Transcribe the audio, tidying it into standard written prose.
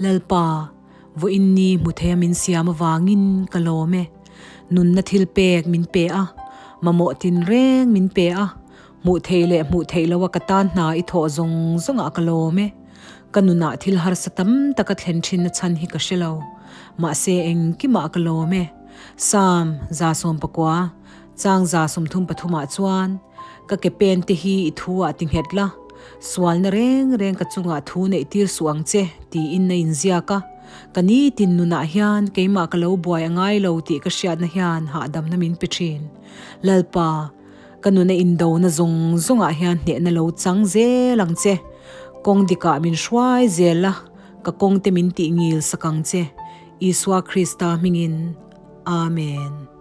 Lalpa, vawiin ni hmu theia min siam avangin ka lawm e. Nunna thil pek min pe a, mamawh tinreng min pe a, hmuh theih leh hmuh theih loha ka tan hna i thawh zawng zawngah ka lawm e. Ka nunah thil harsa tam taka thlen thinna chhan hi ka hre lo. Mahse engkimah ka lawm e. Psalm 19 Chang 33 ah chuan, Ka ke pen te hi i thu ah ti nghet la, sualna reng reng ka chungah thu neih tir suh ang che, tiin a inziak a. Ka nitin nunah hian keimah ka lo buai a ngai lo tih ka hriatna hian hahdamna min pe thin. Lalpa, ka nuna indona zawng zawngah hian hnehna lo chang zel ang che. Kawng dikah min hruai zel la, ka kawngte min tih ngil sak ang che. Isua Krista hmingin. Amen.